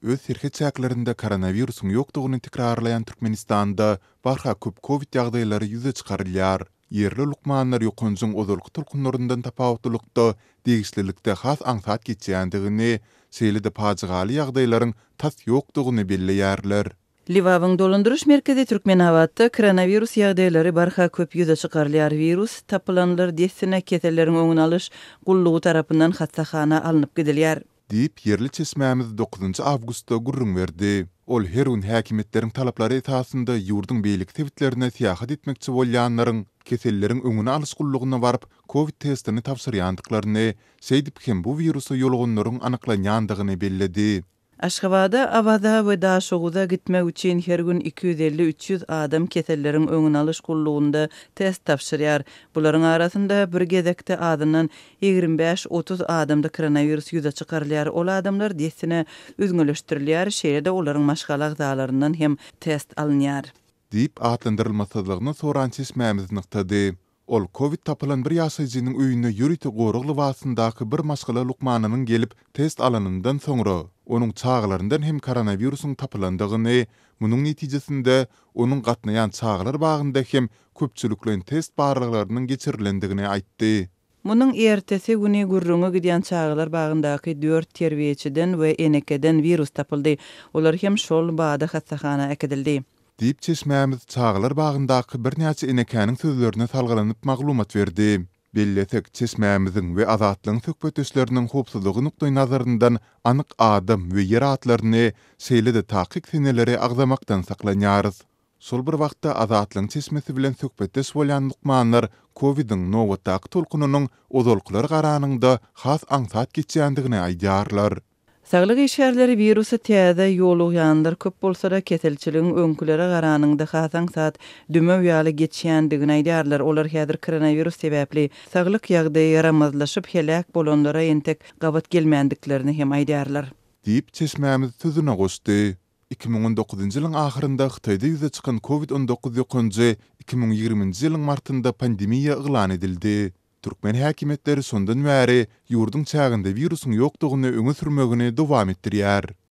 Öz serhet çäklerinde koronawirusyň ýokdugyny tekrarlaýan Türkmenistanda barha köp kowid ýagdaýlary ýüze çykarylýar. Ýerli lukmanlar ýokanjyň ozalky tolkunlaryndan tapawutlylykda degişlilikde has aňsat geçýändigini, şeýle-de pajygaly ýagdaýlaryň tas ýokdugyny belleýärler. Lebabyň dolandyryş merkezi Türkmenabatda koronawirus ýagdaýlary barha köp ýüze çykarylýar. Wirus tapylanlar dessine keselleriň öňüni alyş gullugy tarapyndan hassahana alnyp gidilýär. Diýip, ýerli çeşmämiz dokuzynjy awgustda gürrüň berdi. Ol her gün häkimiýetleriň talaplary esasynda ýurduň beýleki sebitlerine syýahat etmekçi bolýanlaryň Keselleriň öňüni alyş gullugyna baryp, kowid testini tabşyrýandyklaryny, şeýdip hem bu wirusa ýoluganlaryň anyklanýandygyny belledi. Aşgabada, Awaza we Daşoguza gitmek üçin her gün 250, 300 adam keselleriň öňüni alyş gullugynda test tabşyrýar. Bularyň arasynda bir gezekde azyndan 25, 30 adamda koronawirus ýüze çykarylýar. Ol adamlar dessine üzňeleşdirilýär, şeýle-de olaryň maşgala agzalaryndan hem test alynýar. Diýip, atlandyrylmasyzlygyny soran çeşmämiz nygtady. Ol kowid tapylan bir ýaşaýjynyň öýüne ýörite gorag lybasyndaky bir maşgala lukmanynyň gelip, test alanyndan soňra, onuň çagalaryndan hem koronawirusyň tapylandygyny, munuň netijesinde, onuň gatnaýan çagalar bagynda hem köpçülikleýin test barlaglarynyň geçirilendigini aýtdy. Munuň ertesi güni gürrüňi gidýän çagalar bagyndaky dört terbiýeçiden we enekeden wirus tapyldy. Olar hem şol bada hassahana äkidildi. Diýip, çeşmämiz çagalar bagyndaky birnäçe enekäniň sözlerine salgylanyp maglumat berdi. Bellesek, çeşmämiziň we Azatlygyň söhbetdeşleriniň howpsuzlygy nukdaýnazaryndan anyk adam we ýer atlaryny, şeýle-de takyk seneleri agzamakdan saklanýarys. Şol bir wagtda, Azatlygyň çeşmesi bilen söhbetdeş bolýan lukmanlar kowidiň nobatdaky tolkunynyň ozalkylara garanyňda has aňsat geçýändigini aýdýarlar. Saglyk işgärleri wirusa täze ýolugýanlar köp bolsa-da, keselçiligiň öňkülere garanyňda has aňsat, dümew ýaly geçýändigini aýdýarlar. Olar häzir koronawirus sebäpli saglyk ýagdaýy ýaramazlaşyp, heläk bolanlara entek gabat gelmändiklerini hem aýdýarlar. Diýip, çeşmämiz sözüne goşdy. 2019-njy ýylyň ahyrynda Hytaýda ýüze çykan Covid 19 ýokanjy 2020-nji ýylyň martynda pandemiýa yglan edildi. Türkmen häkimiýetleri şondan bäri ýurduň çäginde wirusyň ýokdugyny öňe sürmegini dowam etdirýär.